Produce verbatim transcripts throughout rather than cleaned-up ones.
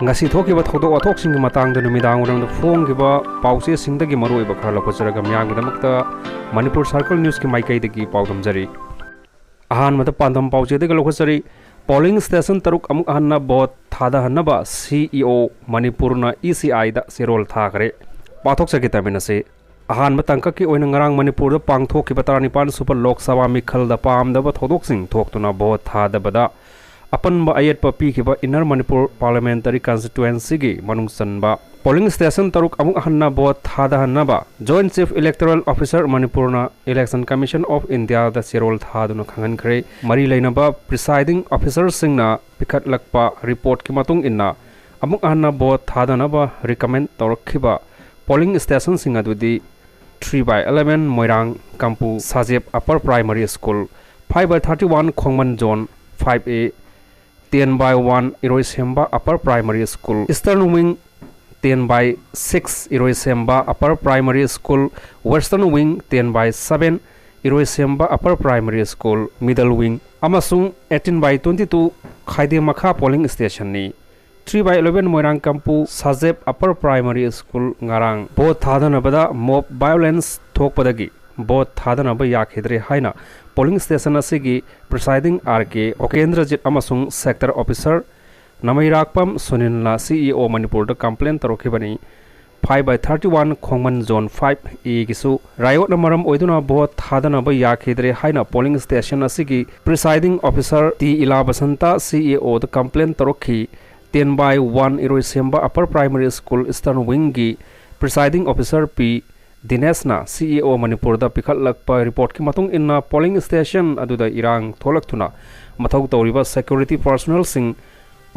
ꯉꯁꯤ ꯊꯣꯛꯈꯤꯕ ꯊꯧꯗꯣꯛ ꯋꯥꯊꯣꯛꯁꯤꯡꯒꯤ ꯃꯇꯥꯡꯗ ꯅꯨꯃꯤꯗꯥꯡ ꯋꯥꯏꯔꯝꯗ ꯐꯣꯡꯈꯤꯕ ꯄꯥꯎꯆꯦꯁꯤꯡꯗꯒꯤ ꯃꯔꯨꯑꯣꯏꯕ ꯈꯔ ꯂꯧꯈꯠꯆꯔꯒ ꯃꯤꯌꯥꯝꯒꯤꯗꯃꯛꯇ ꯃꯅꯤꯄꯨꯔ ꯁꯔꯀꯜ ꯅ꯭ꯌꯨꯁꯀꯤ ꯃꯥꯏꯀꯩꯗꯒꯤ ꯄꯥꯎꯗꯝꯖꯔꯤ꯫ ꯑꯍꯥꯟꯕꯗ ꯄꯥꯟꯗꯝ ꯄꯥꯎꯆꯦꯗꯒꯤ ꯂꯧꯈꯠꯆꯔꯤ꯫ ꯄꯣꯂꯤꯡ ꯁ꯭ꯇꯦꯁꯟ ꯇꯔꯨꯛ ꯑꯃꯨꯛ ꯍꯟꯅ ꯚꯣꯠ ꯊꯥꯗꯍꯟꯅꯕ ꯁꯤ ꯏ ꯑꯣ ꯃꯅꯤꯄꯨꯔꯅ ꯏ ꯁꯤ ꯑꯥꯏꯗ ꯆꯦꯔꯣꯜ ꯊꯥꯈ꯭ꯔꯦ꯫ ꯄꯥꯊꯣꯛꯆꯒꯦ ꯇꯥꯃꯤꯟꯅꯁꯤ꯫ ꯑꯍꯥꯟꯕ ꯇꯥꯡꯀꯛꯀꯤ ꯑꯣꯏꯅ ꯉꯔꯥꯡ ꯃꯅꯤꯄꯨꯔꯗ ꯄꯥꯡꯊꯣꯛꯈꯤꯕ ꯇꯔꯥꯅꯤꯄꯥꯟ ꯁꯨꯕ ꯂꯣꯛ ꯁꯚꯥ ꯃꯤꯈꯜꯗ ꯄꯥꯝꯗꯕ ꯊꯧꯗꯣꯛꯁꯤꯡ ꯊꯣꯛꯇꯨꯅ ꯚꯣꯠ ꯊꯥꯗꯕꯗ ꯑꯄꯟꯕ ꯑꯌꯦꯠꯄ ꯄꯤꯈꯤꯕ ꯏꯟꯅꯔ ꯃꯅꯤꯄꯨꯔ ꯄꯥꯔꯂꯤꯌꯥꯃꯦꯟꯇꯔꯤ ꯀꯟꯁꯇꯤꯇ꯭ꯋꯦꯟꯁꯤꯒꯤ ꯃꯅꯨꯡ ꯆꯟꯕ ꯄꯣꯂꯤꯡ ꯁ꯭ꯇꯦꯁꯟ ꯇꯔꯨꯛ ꯑꯃꯨꯛ ꯍꯟꯅ ꯚꯣꯠ ꯊꯥꯗꯍꯟꯅꯕ Joint Chief Electoral Officer ꯃꯅꯤꯄꯨꯔꯅ Election Commission of Indiaꯗ ꯆꯦꯔꯣꯜ ꯊꯥꯗꯨꯅ ꯈꯪꯍꯟꯈ꯭ꯔꯦ꯫ ꯃꯔꯤ ꯂꯩꯅꯕ presiding officerꯁꯤꯡꯅ ꯄꯤꯈꯠꯂꯛꯄ ꯔꯤꯄꯣꯔꯠꯀꯤ ꯃꯇꯨꯡ ꯏꯟꯅ ꯑꯃꯨꯛ ꯍꯟꯅ ꯚꯣꯠ ꯊꯥꯗꯅꯕ recommend ꯇꯧꯔꯛꯈꯤꯕ ꯄꯣꯂꯤꯡ ꯁ꯭ꯇꯦꯁꯟꯁꯤꯡ ꯑꯗꯨꯗꯤ three by eleven Moirang Kampu Sajeb Upper Primary School, five by thirty one ꯈꯣꯡꯃꯟ Zone five A, ten by one ꯏꯔꯣꯏꯁꯦꯝꯕ Upper Primary School, Eastern Wing ten by six ꯏꯔꯣꯏꯁꯦꯝꯕ Upper Primary School, Western Wing ten by seven ꯏꯔꯣꯏꯁꯦꯝꯕ Upper Primary School, Middle Wing, ꯑꯃꯁꯨꯡ eighteen by twenty two ꯈꯥꯏꯗꯦꯝ ꯃꯈꯥ polling ꯁ꯭ꯇꯦꯁꯟꯅꯤ꯫ Three by eleven Moirang Kampu Sajeb Upper Primary School ꯉꯔꯥꯡ vote ꯊꯥꯗꯅꯕꯗ mob violence ꯊꯣꯛꯄꯗꯒꯤ vote ꯊꯥꯗꯅꯕ ꯌꯥꯈꯤꯗ꯭ꯔꯦ ꯍꯥꯏꯅ ꯄꯣꯂꯤꯡ ꯁ꯭ꯇꯦꯁꯟ ꯑꯁꯤꯒꯤ presiding R K ꯍꯣꯀꯦꯟꯗ꯭ꯔꯖꯤꯠ ꯑꯃꯁꯨꯡ sector officer ꯅꯃꯩꯔꯥꯛꯄꯝ ꯁꯨꯅꯤꯜꯅ ꯁꯤ ꯏ ꯑꯣ ꯃꯅꯤꯄꯨꯔꯗ complain ꯇꯧꯔꯛꯈꯤꯕꯅꯤ꯫ Five by thirty one ꯈꯣꯡꯃꯟ Zone five Aꯒꯤꯁꯨ riotꯅ ꯃꯔꯝ ꯑꯣꯏꯗꯨꯅ ꯚꯣꯠ ꯊꯥꯗꯅꯕ ꯌꯥꯈꯤꯗ꯭ꯔꯦ ꯍꯥꯏꯅ ꯄꯣꯂꯤꯡ ꯁ꯭ꯇꯦꯁꯟ ꯑꯁꯤꯒꯤ presiding officer T Ila Basanta ꯁꯤ ꯏ ꯑꯣꯗ complain ꯇꯧꯔꯛꯈꯤ꯫ Ten by one ꯏꯔꯣꯏꯁꯦꯝꯕ Upper Primary School Eastern Wingꯒꯤ presiding officer ꯄꯤ ꯗꯤꯅꯦꯁꯅ ꯁꯤ ꯏ ꯑꯣ ꯃꯅꯤꯄꯨꯔꯗ ꯄꯤꯈꯠꯂꯛꯄ ꯔꯤꯄꯣꯔꯠꯀꯤ ꯃꯇꯨꯡ ꯏꯟꯅ ꯄꯣꯂꯤꯡ ꯁ꯭ꯇꯦꯁꯟ ꯑꯗꯨꯗ ꯏꯔꯥꯡ ꯊꯣꯛꯂꯛꯇꯨꯅ ꯃꯊꯧ ꯇꯧꯔꯤꯕ security personnelꯁꯤꯡ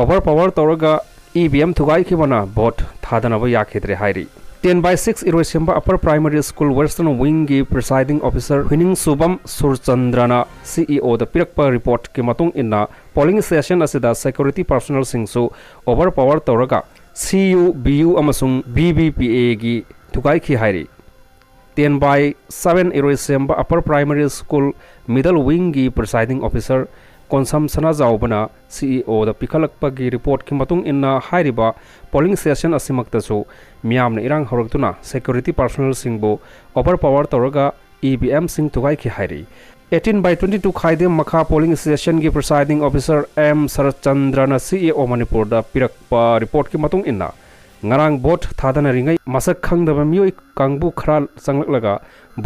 overpower ꯇꯧꯔꯒ ꯏ ꯚꯤ ꯑꯦꯝ ꯊꯨꯒꯥꯏꯈꯤꯕꯅ ꯚꯣꯠ ꯊꯥꯗꯅꯕ ꯌꯥꯈꯤꯗ꯭ꯔꯦ ꯍꯥꯏꯔꯤ꯫ Ten by six ꯏꯔꯣꯏꯁꯦꯝꯕ Upper Primary School Western Wingꯒꯤ presiding officer ꯍꯨꯏꯅꯤꯡꯁꯨꯕꯝ ꯁꯨꯔꯆꯟꯗ꯭ꯔꯅ ꯁꯤ ꯏ ꯑꯣꯗ ꯄꯤꯔꯛꯄ ꯔꯤꯄꯣꯔꯠꯀꯤ ꯃꯇꯨꯡ ꯏꯟꯅ ꯄꯣꯂꯤꯡ ꯁ꯭ꯇꯦꯁꯟ ꯑꯁꯤꯗ security personnelꯁꯤꯡꯁꯨ overpower ꯇꯧꯔꯒ ꯁꯤ ꯌꯨ, ꯕꯤ ꯌꯨ ꯑꯃꯁꯨꯡ ꯚꯤ ꯚꯤ ꯄꯤ ꯑꯦꯒꯤ ꯊꯨꯒꯥꯏꯈꯤ ꯍꯥꯏꯔꯤ꯫ Ten by seven ꯏꯔꯣꯏꯁꯦꯝꯕ Upper Primary School Middle Wingꯒꯤ presiding officer Konsam ꯁꯅꯥꯖꯥꯎꯕꯅ ꯁꯤ ꯏ ꯑꯣꯗ ꯄꯤꯈꯠꯂꯛꯄꯒꯤ ꯔꯤꯄꯣꯔꯠꯀꯤ ꯃꯇꯨꯡ ꯏꯟꯅ, ꯍꯥꯏꯔꯤꯕ ꯄꯣꯂꯤꯡ ꯁ꯭ꯇꯦꯁꯟ ꯑꯁꯤꯃꯛꯇꯁꯨ ꯃꯤꯌꯥꯝꯅ ꯏꯔꯥꯡ ꯍꯧꯔꯛꯇꯨꯅ ꯁꯦꯀ꯭ꯌꯨꯔꯤꯇꯤ ꯄꯥꯔꯁꯣꯅꯦꯜꯁꯤꯡꯕꯨ ꯑꯣꯚꯔ ꯄꯥꯋꯔ ꯇꯧꯔꯒ ꯏ ꯚꯤ ꯑꯦꯝꯁꯤꯡ ꯊꯨꯒꯥꯏꯈꯤ ꯍꯥꯏꯔꯤ꯫ Eighteen by twenty two ꯈꯥꯏꯗꯦꯝ ꯃꯈꯥ ꯄꯣꯂꯤꯡ ꯁ꯭ꯇꯦꯁꯟꯒꯤ ꯄ꯭ꯔꯤꯁꯥꯏꯗꯤꯡ ꯑꯣꯐꯤꯁꯥꯔ ꯑꯦꯝ ꯁꯔꯠꯆꯟꯗ꯭ꯔꯅ ꯁꯤ ꯏ ꯑꯣ ꯃꯅꯤꯄꯨꯔꯗ ꯄꯤꯔꯛꯄ ꯔꯤꯄꯣꯔꯠꯀꯤ ꯃꯇꯨꯡ ꯏꯟꯅ, ꯉꯔꯥꯡ ꯚꯣꯠ ꯊꯥꯗꯅꯔꯤꯉꯩ ꯃꯁꯛ ꯈꯪꯗꯕ ꯃꯤꯑꯣꯏ ꯀꯥꯡꯕꯨ ꯈꯔ ꯆꯪꯂꯛꯂꯒ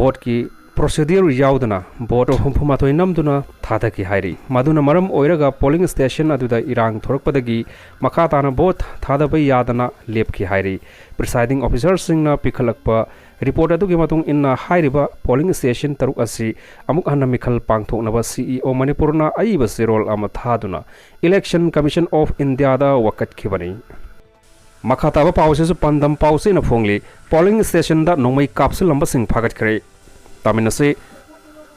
ꯚꯣꯠꯀꯤ ꯄ꯭ꯔꯣꯁꯤꯗ꯭ꯌꯨꯔ ꯌꯥꯎꯗꯅ ꯚꯣꯠ ꯍꯨꯝꯐꯨ ꯃꯥꯊꯣꯏ ꯅꯝꯗꯨꯅ ꯊꯥꯗꯈꯤ ꯍꯥꯏꯔꯤ꯫ ꯃꯗꯨꯅ ꯃꯔꯝ ꯑꯣꯏꯔꯒ ꯄꯣꯂꯤꯡ ꯁ꯭ꯇꯦꯁꯟ ꯑꯗꯨꯗ ꯏꯔꯥꯡ ꯊꯣꯔꯛꯄꯗꯒꯤ ꯃꯈꯥ ꯇꯥꯅ ꯚꯣꯠ ꯊꯥꯗꯕ ꯌꯥꯗꯅ ꯂꯦꯞꯈꯤ ꯍꯥꯏꯔꯤ꯫ ꯄ꯭ꯔꯤꯁꯥꯏꯗꯤꯡ ꯑꯣꯐꯤꯁꯥꯔꯁꯤꯡꯅ ꯄꯤꯈꯠꯂꯛꯄ ꯔꯤꯄꯣꯔꯠ ꯑꯗꯨꯒꯤ ꯃꯇꯨꯡ ꯏꯟꯅ, ꯍꯥꯏꯔꯤꯕ ꯄꯣꯂꯤꯡ ꯁ꯭ꯇꯦꯁꯟ ꯇꯔꯨꯛ ꯑꯁꯤ ꯑꯃꯨꯛ ꯍꯟꯅ ꯃꯤꯈꯜ ꯄꯥꯡꯊꯣꯛꯅꯕ ꯁꯤ ꯏ ꯑꯣ ꯃꯅꯤꯄꯨꯔꯅ ꯑꯏꯕ ꯆꯦꯔꯣꯜ ꯑꯃ ꯊꯥꯗꯨꯅ ꯏꯂꯦꯛꯁꯟ ꯀꯃꯤꯁꯟ ꯑꯣꯐ ꯏꯟꯗꯤꯌꯥꯗ ꯋꯥꯀꯠꯈꯤꯕꯅꯤ꯫ ꯃꯈꯥ ꯇꯥꯕ ꯄꯥꯎ ꯑꯁꯤꯁꯨ ꯄꯥꯟꯗꯝ ꯄꯥꯎꯆꯦꯅ ꯐꯣꯡꯂꯤ꯫ ꯄꯣꯂꯤꯡ ꯁ꯭ꯇꯦꯁꯟꯗ ꯅꯣꯡꯃꯩ ꯀꯥꯞꯁꯤꯜꯂꯝꯕꯁꯤꯡ ꯐꯥꯒꯠꯈ꯭ꯔꯦ꯫ ꯇꯥꯃꯤꯟꯅꯁꯤ꯫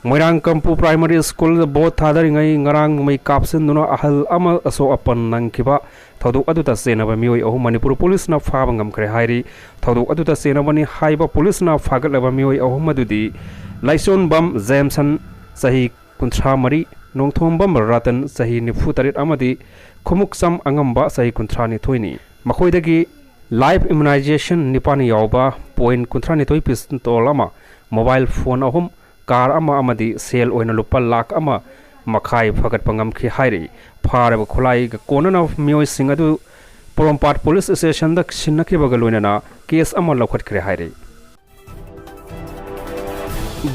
ꯃꯣꯏꯔꯥꯡ ꯀꯝꯄꯨ ꯄ꯭ꯔꯥꯏꯃꯔꯤ ꯁ꯭ꯀꯨꯜꯗ ꯚꯣꯠ ꯊꯥꯗꯔꯤꯉꯩ ꯉꯔꯥꯡ ꯅꯣꯡꯃꯩ ꯀꯥꯞꯁꯤꯟꯗꯨꯅ ꯑꯍꯜ ꯑꯃ ꯑꯁꯣꯛ ꯑꯄꯟ ꯅꯪꯈꯤꯕ ꯊꯧꯗꯣꯛ ꯑꯗꯨꯗ ꯆꯦꯟꯅꯕ ꯃꯤꯑꯣꯏ ꯑꯍꯨꯝ ꯃꯅꯤꯄꯨꯔ ꯄꯨꯂꯤꯁꯅ ꯐꯥꯕ ꯉꯝꯈ꯭ꯔꯦ ꯍꯥꯏꯔꯤ꯫ ꯊꯧꯗꯣꯛ ꯑꯗꯨꯗ ꯆꯦꯟꯅꯕꯅꯤ ꯍꯥꯏꯕ ꯄꯨꯂꯤꯁꯅ ꯐꯥꯒꯠꯂꯕ ꯃꯤꯑꯣꯏ ꯑꯍꯨꯝ ꯑꯗꯨꯗꯤ ꯂꯥꯏꯁꯣꯟꯕꯝ ꯖꯦꯝꯁꯟ, ꯆꯍꯤ ꯀꯨꯟꯊ꯭ꯔꯥ ꯃꯔꯤ, ꯅꯣꯡꯊꯣꯝꯕꯝ ꯔꯇꯟ, ꯆꯍꯤ ꯅꯤꯐꯨ ꯇꯔꯦꯠ, ꯑꯃꯗꯤ ꯈꯨꯃꯨꯛꯆꯝ ꯑꯉꯝꯕ, ꯆꯍꯤ ꯀꯨꯟꯊ꯭ꯔꯥ ꯅꯤꯊꯣꯏꯅꯤ꯫ ꯃꯈꯣꯏꯗꯒꯤ ꯂꯥꯏꯐ ꯏꯝꯃꯨꯅꯥꯏꯖꯦꯁꯟ ꯅꯤꯄꯥꯟ ꯌꯥꯎꯕ ꯄꯣꯏꯟ ꯀꯨꯟꯊ꯭ꯔꯥ ꯅꯤꯊꯣꯏ ꯄꯤꯁꯇꯣꯜ ꯑꯃ, ꯃꯣꯕꯥꯏꯜ ꯐꯣꯟ ꯑꯍꯨꯝ, ꯀꯥꯔ ꯑꯃ ꯑꯃꯗꯤ ꯁꯦꯜ ꯑꯣꯏꯅ ꯂꯨꯄꯥ ꯂꯥꯈ ꯑꯃ ꯃꯈꯥꯏ ꯐꯒꯠꯄ ꯉꯝꯈꯤ ꯍꯥꯏꯔꯤ꯫ ꯐꯥꯔꯕ ꯈꯨꯠꯂꯥꯏꯒ ꯀꯣꯟꯅꯅ ꯃꯤꯑꯣꯏꯁꯤꯡ ꯑꯗꯨ ꯄꯣꯔꯣꯝꯄꯥꯠ ꯄꯨꯂꯤꯁ ꯁ꯭ꯇꯦꯁꯟꯗ ꯁꯤꯟꯅꯈꯤꯕꯒ ꯂꯣꯏꯅꯅ ꯀꯦꯁ ꯑꯃ ꯂꯧꯈꯠꯈ꯭ꯔꯦ ꯍꯥꯏꯔꯤ꯫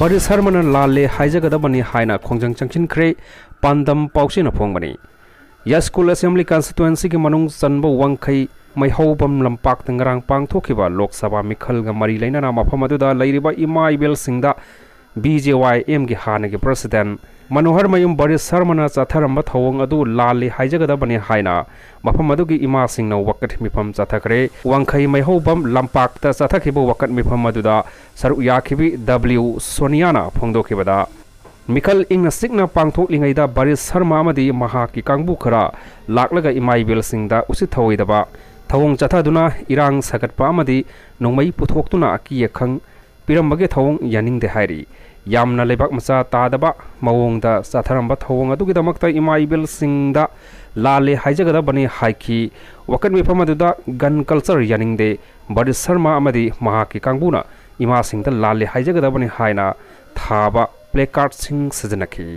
ꯕꯔꯤꯁ ꯁꯔꯃꯅ ꯂꯥꯜꯂꯦ ꯍꯥꯏꯖꯒꯗꯕꯅꯤ ꯍꯥꯏꯅ ꯈꯣꯡꯖꯪ ꯆꯪꯁꯤꯟꯈ꯭ꯔꯦ꯫ ꯄꯥꯟꯗꯝ ꯄꯥꯎꯆꯦꯅ ꯐꯣꯡꯕꯅꯤ꯫ ꯌꯥꯏꯁ꯭ꯀꯨꯜ ꯑꯦꯁꯦꯝꯕ꯭ꯂꯤ ꯀꯟꯁꯇꯤꯇ꯭ꯋꯦꯟꯁꯤꯒꯤ ꯃꯅꯨꯡ ꯆꯟꯕ ꯋꯥꯡꯈꯩ ꯃꯩꯍꯧꯕꯝ ꯂꯝꯄꯥꯛꯇ ꯉꯔꯥꯡ ꯄꯥꯡꯊꯣꯛꯈꯤꯕ ꯂꯣꯛ ꯁꯚꯥ ꯃꯤꯈꯜꯒ ꯃꯔꯤ ꯂꯩꯅꯅ ꯃꯐꯝ ꯑꯗꯨꯗ ꯂꯩꯔꯤꯕ ꯏꯃꯥ ꯏꯕꯦꯜꯁꯤꯡꯗ ꯕꯤ ꯖꯦ ꯋꯥꯏ ꯑꯦꯝꯒꯤ ꯍꯥꯟꯅꯒꯤ ꯄ꯭ꯔꯁꯤꯗꯦꯟ ꯃꯅꯣꯍꯔ ꯃꯌꯨꯝ ꯕꯔꯤꯁ ꯁꯔꯃꯅ ꯆꯠꯊꯔꯝꯕ ꯊꯧꯑꯣꯡ ꯑꯗꯨ ꯂꯥꯜꯂꯤ ꯍꯥꯏꯖꯒꯗꯕꯅꯤ ꯍꯥꯏꯅ ꯃꯐꯝ ꯑꯗꯨꯒꯤ ꯏꯃꯥꯁꯤꯡꯅ ꯋꯥꯀꯠ ꯃꯤꯐꯝ ꯆꯠꯊꯈ꯭ꯔꯦ꯫ ꯋꯥꯡꯈꯩ ꯃꯩꯍꯧꯕꯝ ꯂꯝꯄꯥꯛꯇ ꯆꯠꯊꯈꯤꯕ ꯋꯥꯀꯠ ꯃꯤꯐꯝ ꯑꯗꯨꯗ ꯁꯔꯨꯛ ꯌꯥꯈꯤꯕꯤ ꯗꯕ꯭ꯂꯤꯎ ꯁꯣꯅꯤꯌꯥꯅ ꯐꯣꯡꯗꯣꯛꯈꯤꯕꯗ, ꯃꯤꯈꯜ ꯏꯪꯅ ꯆꯤꯛꯅ ꯄꯥꯡꯊꯣꯛꯂꯤꯉꯩꯗ ꯕꯔꯤꯁ ꯁꯔꯃ ꯑꯃꯗꯤ ꯃꯍꯥꯛꯀꯤ ꯀꯥꯡꯕꯨ ꯈꯔ ꯂꯥꯛꯂꯒ ꯏꯃꯥ ꯏꯕꯦꯜꯁꯤꯡꯗ ꯎꯁꯤꯠ ꯊꯑꯣꯏꯗꯕ ꯊꯧꯑꯣꯡ ꯆꯠꯊꯗꯨꯅ ꯏꯔꯥꯡ ꯁꯥꯒꯠꯄ ꯑꯃꯗꯤ ꯅꯣꯡꯃꯩ ꯄꯨꯊꯣꯛꯇꯨꯅ ꯑꯀꯤ ꯑꯈꯪ ꯄꯤꯔꯝꯕꯒꯤ ꯊꯧꯑꯣꯡ ꯌꯥꯅꯤꯡꯗꯦ ꯍꯥꯏꯔꯤ꯫ ꯌꯥꯝꯅ ꯂꯩꯕꯥꯛ ꯃꯆꯥ ꯇꯥꯗꯕ ꯃꯑꯣꯡꯗ ꯆꯠꯊꯔꯝꯕ ꯊꯧꯑꯣꯡ ꯑꯗꯨꯒꯤꯗꯃꯛꯇ ꯏꯃꯥ ꯏꯕꯦꯜꯁꯤꯡꯗ ꯂꯥꯜꯂꯦ ꯍꯥꯏꯖꯒꯗꯕꯅꯤ ꯍꯥꯏꯈꯤ꯫ ꯋꯥꯀꯠ ꯃꯤꯐꯝ ꯑꯗꯨꯗ gun culture ꯌꯥꯅꯤꯡꯗꯦ, ꯕꯔꯤꯁ ꯁꯔꯃ ꯑꯃꯗꯤ ꯃꯍꯥꯛꯀꯤ ꯀꯥꯡꯕꯨꯅ ꯏꯃꯥꯁꯤꯡꯗ ꯂꯥꯜꯂꯦ ꯍꯥꯏꯖꯒꯗꯕꯅꯤ ꯍꯥꯏꯅ ꯊꯥꯕ placardꯁꯤꯡ ꯁꯤꯖꯤꯟꯅꯈꯤ꯫